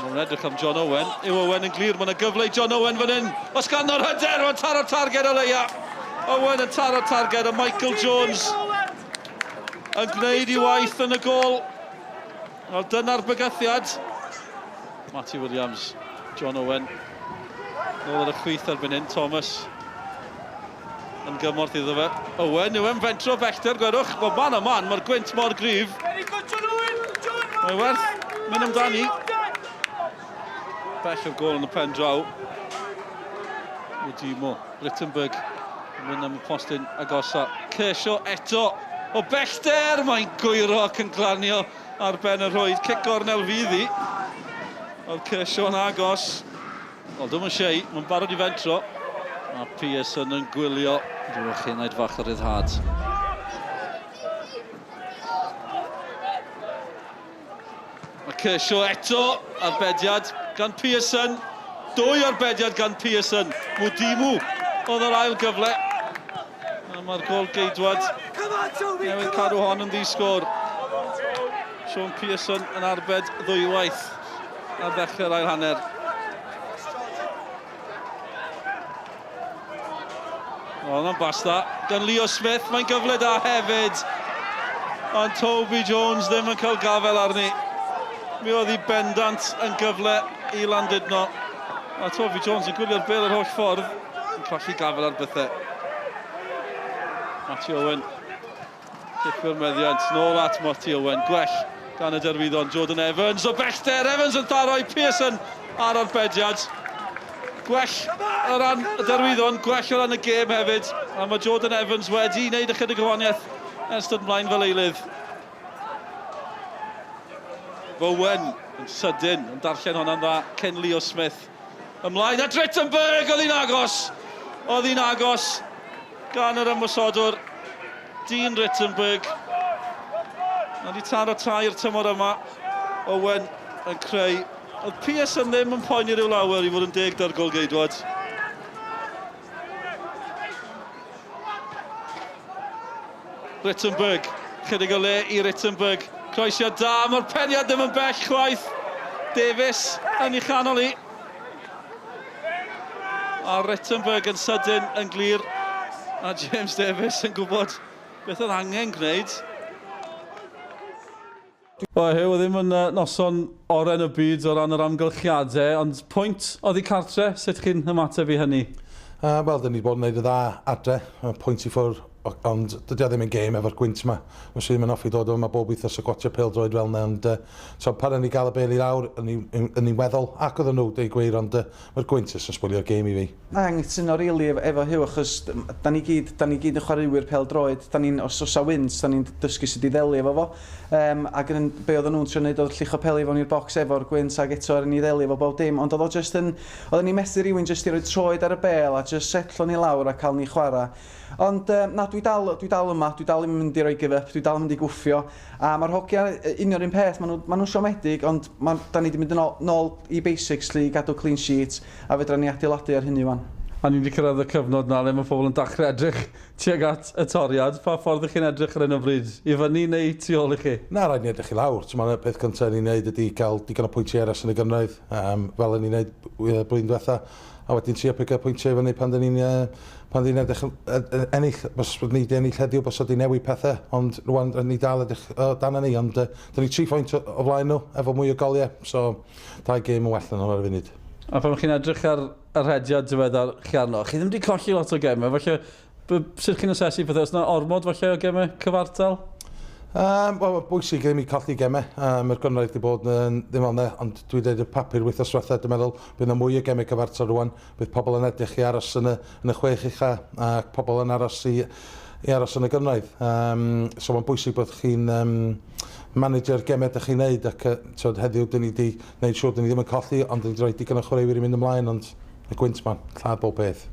Mae'n edrych am John Owen. Yw Owen yn glir, mae yna gyfle i John Owen fan hyn. Os ganddo'r hyder, mae'n taro targed o leia. Owen yn taro targed a Michael Jones yn gwneud i waith yn y gol. Wel, dyna'r bygythiad. Matty Williams, John Owen. Nôl ar y chwith erbyn hyn, Thomas yn gymorth iddo fe. Owen, yw e'n fentro bellter, gwedwch. Wel, man a man, mae'r gwynt mor gryf. Mae werth mynd amdani. Bell o'r gol yn y pen draw. Mwdimo, Rittenberg yn mynd am y postyn agosa. Kershaw eto o bellter, mae'n gwyro ac yn glanio ar ben y rhwyd. Cic gornel fydd hi. Oedd Kershaw yn agos. Wel, dim yn siei, mae'n barod i fentro. A Pearson yn gwylio. Rhywch chi wneud fach o ryddhad. Mae Kershaw eto, arbediad gan Pearson. Dwy arbediad gan Pearson. Mwdimu oedd yr ail gyfle. A mae'r gol geidwad newydd cadw hon yn ddi-sgôr. Sean Pearson yn arbed ddwywaith ar ddechrau'r ail hanner. O, hwnna'n bas dda gan Leo Smith. Mae'n gyfle da hefyd. Ond Toby Jones ddim yn cael gafel arni. Mi oedd hi bendant yn gyfle i Landudno. A Toby Jones yn gwylio'r bel yr holl ffordd. Yn colli gafel ar bethau. Matty Owen. Cipio'r meddiant. Nôl at Matty Owen. Gwell gan y derwyddon. Jordan Evans o bellter. Evans yn tharo i Pearson ar arbediad. Gwell o ran y derwyddon, gwell o ran y gêm hefyd. A mae Jordan Evans wedi wneud ychydig o wahaniaeth ers dod mlaen fel eilydd. Bowen yn sydyn, yn darllen honna'n dda, Ken Leo Smith. Ymlaen at Rittenberg, oedd hi'n agos! Oedd hi'n agos gan yr ymosodwr, Dean Rittenberg. Mae wedi taro tair tymor yma. Owen yn creu. Oedd Pearson ddim yn poeni rhyw lawer i fod yn deg da'r golgeidwad. Rittenberg, chydig o le i Rittenberg. Croesiad da, mae'r peniad ddim yn bell chwaith. Davies yn ei chanol i. A Rittenberg yn sydyn yn glir. A James Davies yn gwybod beth oedd angen gwneud. Wel, Huw, ddim yn noson oren y byd o ran yr amgylchiadau, ond pwynt oddi cartre, sut chi'n ymateb i hynny? Uh, Wel, dyn ni wedi bod yn gwneud y dda adre, pwynt i ffwrdd, ond dydy o ddim yn gêm efo'r gwynt yma. Mae sydd ddim yn hoffi dod yma bob wythnos a gwatio pêl-droed fel yna, ond uh, so, pan ni gael y bêl i lawr, yn ni weddol, ac oedden nhw, dweud gwir, ond uh, mae'r gwynt jyst yn sbwylio'r gêm i fi. Anghytuno rili efo Huw achos da ni gyd, da ni gyd yn chwaraewyr pêl-droed, da ni'n, os oes 'na wynt, da ni'n dysgu sut i ddelio efo fo. Yym ac yn, be oedden nhw'n trio neud oedd lluchio peli fewn i'r bocs efo'r gwynt ac eto er ni ddelio efo bob dim, ond oedd o jyst yn, oedden ni'n methu rywun jyst i roi troed ar y bêl a jyst setlo ni lawr a cael ni chwarae. Ond yy na, dwi dal, dwi dal yma, dwi dal ddim yn mynd i roi give up, dwi dal yn mynd i gwffio. A mae'r hogia union yr un peth, maen nhw, maen nhw'n siomedig, ond ma, da ni wedi mynd yn ôl, nôl i basics 'lly, i gadw clean sheet, a fedra ni adeiladu ar hynny 'wan. A ni wedi cyrraedd y cyfnod 'na le mae pobl yn dachrau edrych tuag at y toriad. Pa ffordd ych chi'n edrych ar hyn o bryd? I fyny neu tu ôl i chi? Na, rhaid ni edrych i lawr. T'mod, y peth cyntaf ni'n neud ydy cael digon o pwyntiau eraill yn y gynghrair, um, fel o'n i'n neud blwyddyn diwetha, a wedyn trio pigo pwyntiau i fyny pan dyn ni'n uh, pan dyn ni'n edrych ennill, os bod ni wedi ennill heddiw, bys wedi newid pethau, ond rwan ni dal edrych o dan ni, ond uh, dyn ni 3 pwynt o, o flaen nhw, efo mwy o goliau, so dau gêm yn well na nhw ar y funud. A pan chi'n edrych ar y rhediad diweddar chi arno, chi ddim wedi colli lot o gemau, falle, sut chi'n asesu pethau? Oes yna ormod falle o gemau cyfartal? Um, Wel, mae'n bwysig ddim i colli gemau. Um, Mae'r gynghrair wedi bod yn ddim ond, ond dwi'n dweud y papur wythnos diwetha, dwi'n meddwl bydd yna mwy o gemau cyfartal rwan. Bydd pobl yn edrych i aros yn y, yn y chwech ucha a pobl yn aros i, i aros yn y gynghrair. Um, so mae'n bwysig bod chi'n um, manager gemau ydych chi'n neud ac uh, tyd, heddiw dyn ni wedi gwneud siŵr dyn ni ddim yn colli ond dyn ni wedi rhoi digon o chwaraewyr i mynd ymlaen ond y gwynt ma'n lladd bob peth.